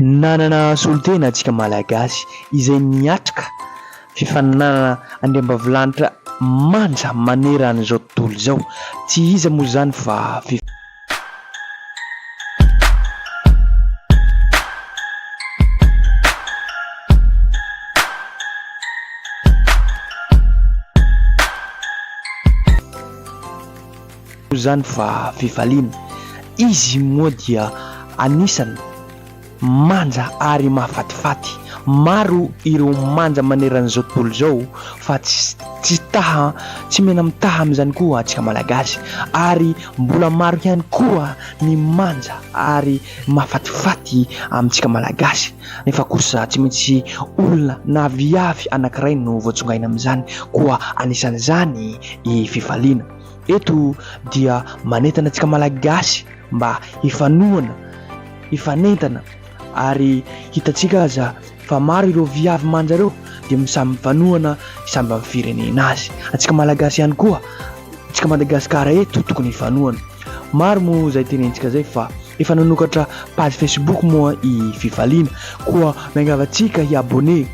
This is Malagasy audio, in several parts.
Nanana solontena antsika Malagasy izay niatrika fifaninanana andriambavilanitra manja maneran'izao tontolo izao. Tsy iza moa izany fa. Izany fa fifaliana. Izy moa dia anisany manja ary mahafatifaty. Maro ireo manja maneran'izao tontolo izao fa tsy tsy taha tsy mena-mitaha amin'izany koa antsika Malagasy ary mbola maro ihany koa ny manja ary mahafatifaty amintsika Malagasy nefa kosa tsy maintsy olona na viavy anankiray no voatsongaina amin'izany koa anisan'izany i Fifaliana. Eto dia manentana antsika Malagasy mba hifanohana, hifanentana ary hitantsika aza fa maro ireo viavy manja ireo dia samy mifanohana samby amin'ny firenena azy. Antsika Malagasy ihany koa, antsika Madagasikara eto tokony hifanohana. Maro moa izay tenentsika izay fa efa nanokatra page Facebook moa i Fifaliana koa miangavy antsika hi-abonner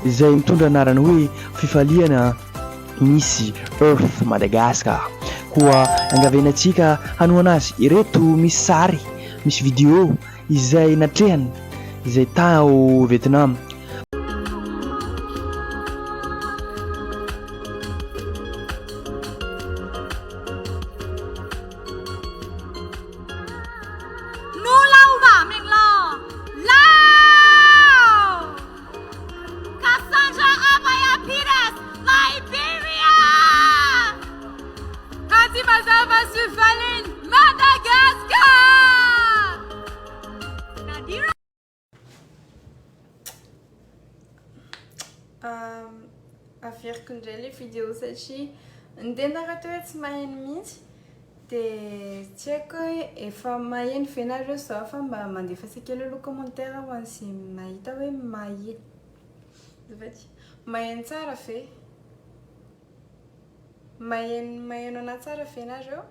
izay mitondra anarana hoe Fifaliana Miss Earth Madagascar. Koa angaviana antsika hanohana azy. Ireto misy sary, misy video izay natrehany izay tao Vietnam. Cassandra Abaya Pires, Liberia! Ratsimazava Sufaline, Madagascar! Nadira. Averiko indray ilay vidéo satria niteny nareo teo hoe tsy maheno mihitsy dia tsy haiko hoe efa maheno ve nareo izao fa mba mandefasa kely aloha commentaire ho an'izay mahita hoe maheno azafady maheno tsara ve? Maheno maheno anah tsara ve nareo?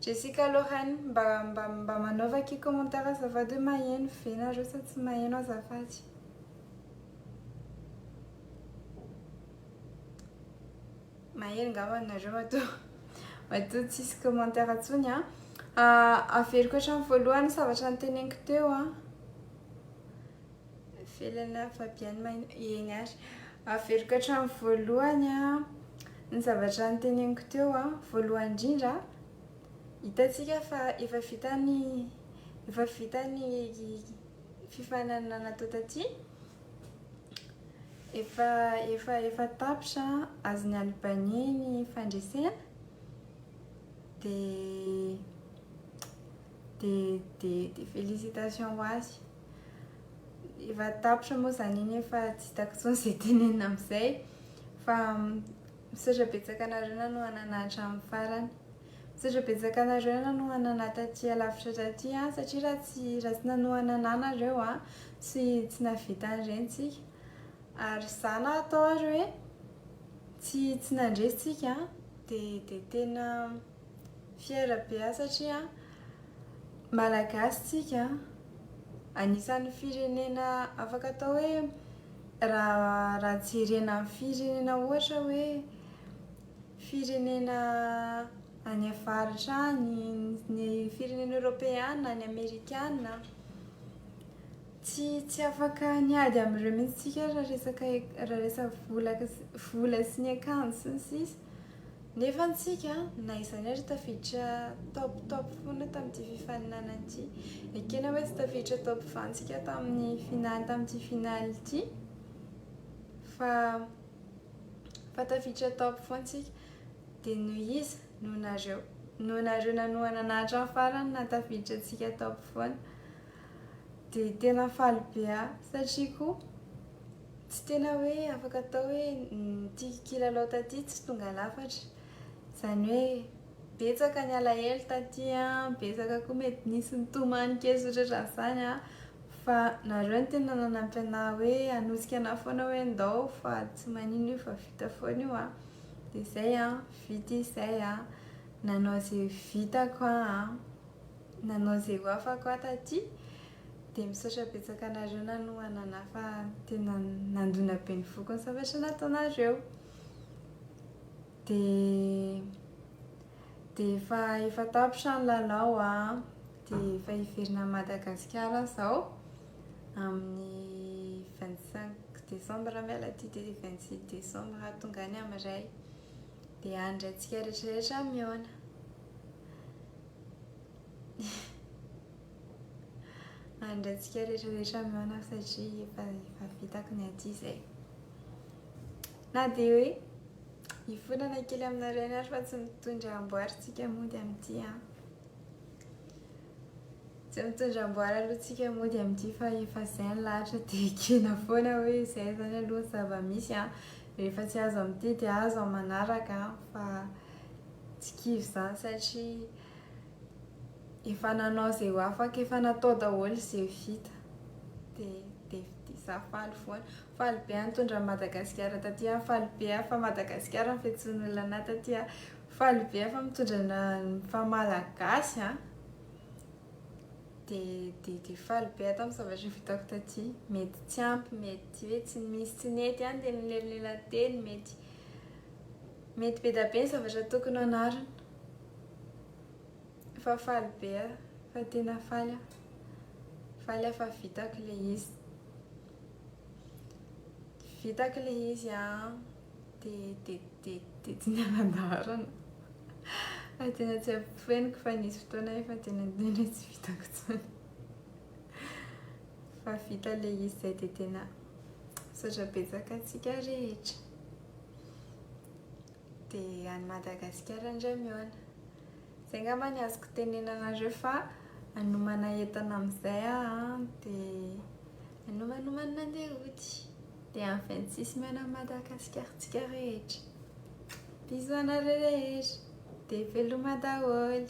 Jessica Lorraine, mba mba mba manaova akia commentaire azafady hoe maheno ve nareo sa tsy maheno azafady. Maheno ngamba nareo matoa matoa tsisy commentaire intsony an. Averiko hatramin'ny voalohany ny zavatra noteneniko teo an. Felana Fabienne Main eny ary. Averiko hatramin'ny voalohany an, ny zavatra noteneniko teo an, voalohany indrindra, hitantsika fa efa vita ny efa vita ny fifaninanana natao taty, efa efa efa tapitra azon'i Albanie ny fandresena, dia dia dia dia félicitations ho azy. Efa tapitra moa izany iny efa tsy hitako intsony izay tenenina amin'izay fa misaotra betsaka anareo nanohana anah hatramin'ny farany. Misaotra betsaka anareo nanohana anah taty alavitra taty an, satria raha tsy raha tsy nanohana anah nareo an, tsy tsy nahavita an'ireny tsika. Ary za na atao ary hoe tsy tsy nandresy tsika an, dia dia tena fier be aho satria Malagasy tsika an, anisan'ny firenena afaka atao hoe raha raha jerena amin'ny firenena ohatra hoe firenena any avaratra any, ny firenena eoropeana, ny amerikana, tsy tsy afaka niady amin'ireo mihitsy tsika raha resaka raha resaka vola vola sy ny akanjo sy ny sisa. Nefa antsika na izany ary tafiditra top top foana tamin'ity fifaninanana ity. Ekena hoe tsy tafiditra top 20 tsika tamin'ny finale tamin'ity finale ity fa fa tafiditra top foana tsika. Dia noho iza? Noho nareo. Noho nareo nanohana anah hatramin'ny farany nahatafiditra antsika top foana. Dia tena faly be aho satria koa Tsy tena hoe afaka atao hoe ity kilalao taty tsy tonga lafatra. Izany hoe betsaka ny alahelo taty an, betsaka koa mety nisy nitomany kely sy ohatran'izany an, fa nareo no tena nanampy anah hoe hanosika anah foana hoe ndao fa tsy maninona io fa vita foana io an. Dia izay an, vita izay an, nanao izay vitako aho an, nanao izay ho afako aho taty. Dia misaotra betsaka anareo nanohana anah fa tena nandona be ny foko ny zavatra nataonareo. Dia dia efa efa tapitra ny lalao an, dia efa hiverina an'i Madagasikara aho izao amin'ny 25 décembre miala aty dia 26 décembre tonga any amin'ny iray. Dia any indray tsika rehetrarehetra mihaona. Any indray tsika rehetrarehetra mihaona satria efa efa vitako ny aty izay. Na dia hoe hifonana kely aminareo ihany ary fa tsy mitondra amboara tsika mody amin'ity an. Tsy mitondra amboara aloha tsika mody amin'ity fa efa izay ny lahatra dia ekena foana hoe izay izany aloha ny zava-misy an. Rehefa tsy azo amin'ity dia azo amin'ny manaraka an, fa tsy kivy izany satria efa nanao izay ho afaka, efa natao daholo izay vita. Dia dia dia za faly foana. Faly be aho nitondra an'i Madagasikara taty aho, faly be aho fa Madagasikara no fiantsoan'olona anah taty aho. Faly be aho fa mitondra ny fa malagasy an. Dia dia dia faly be aho tamin'ny zavatra vitako taty. Mety tsy ampy, mety hoe tsy misy tsy nety ihany dia nilelolela teny, mety mety be dia be ny zavatra tokony hanarina. Fa faly be aho, fa tena faly aho. Faly aho fa vitako ilay izy. Vitako ilay izy an, dia dia dia dia tsy niara-daharana. Fa tena tsy ampofoeniko fa nisy fotoana efa tena tena tsy vitako intsony. Fa vita ilay izy izay dia tena misaotra betsaka antsika rehetra. Dia any Madagasikara indray mihaona. Izay angamba ny azoko tenenana anareo fa hanomana entana amin'izay aho an, dia hanomanomana handeha hody. Dia amin'ny 26 mihaona amin'i Madagasikara tsika rehetra. Bisous anareo rehetra. Dia veloma daholo.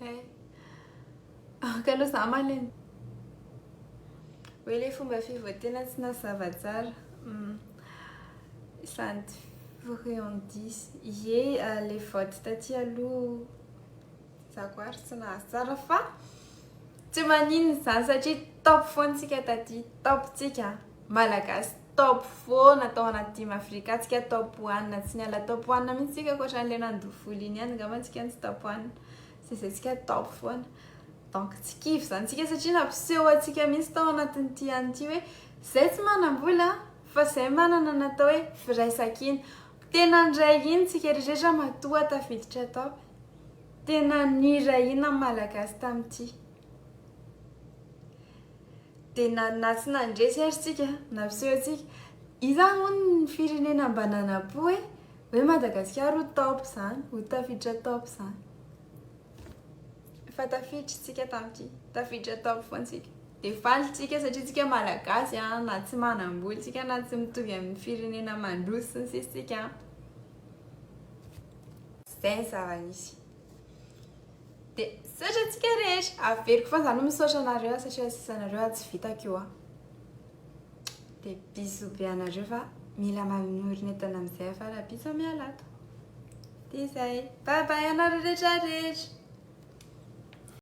Eh. Aoka aloha za malemy. Hoe le fomba fivoatena tsy nazava tsara. Izany friandise. Ie, le vote taty aloha za koa ary tsy nahazo tsara fa tsy maninona izany satria top foana tsika taty, top tsika. Malagasy top foana tao anaty team Africa tsika top one, tsy niala top one mihitsy tsika ankoatran'ilay nandoa vola iny ihany angamba tsika no tsy top one. Zay zay tsika top foana. Donc tsy kivy izany tsika satria nampiseho antsika mihitsy tao anatin'ity any ity hoe zay tsy manam-bola fa zay manana ny atao hoe firaisankina. Tena niray hina tsika rehetra matoa tafiditra top. Tena niray hina ny Malagasy tamin'ity. Dia na na tsy nandresy ary tsika, nampiseho antsika. Iza moa ny firenena mba nanam-po e? Hoe Madagasikara ho top izany, ho tafiditra top izany. Fa tafiditra tsika tamin'ity, tafiditra top foana tsika. Dia faly tsika satria tsika Malagasy an, na tsy manam-bola tsika na tsy mitovy amin'ny firenena mandroso sy ny sisa tsika an. Izay ny zava-nisy. Dia misaotra antsika rehetra. Averiko foana izany hoe misaotra anareo aho satria tsisy anareo aho tsy vitako io an. Dia bisous be anareo fa mila manorina entana amin'izay aho fa rahampitso aho miala ato. Dia izay. Bye bye anareo rehetra rehetra.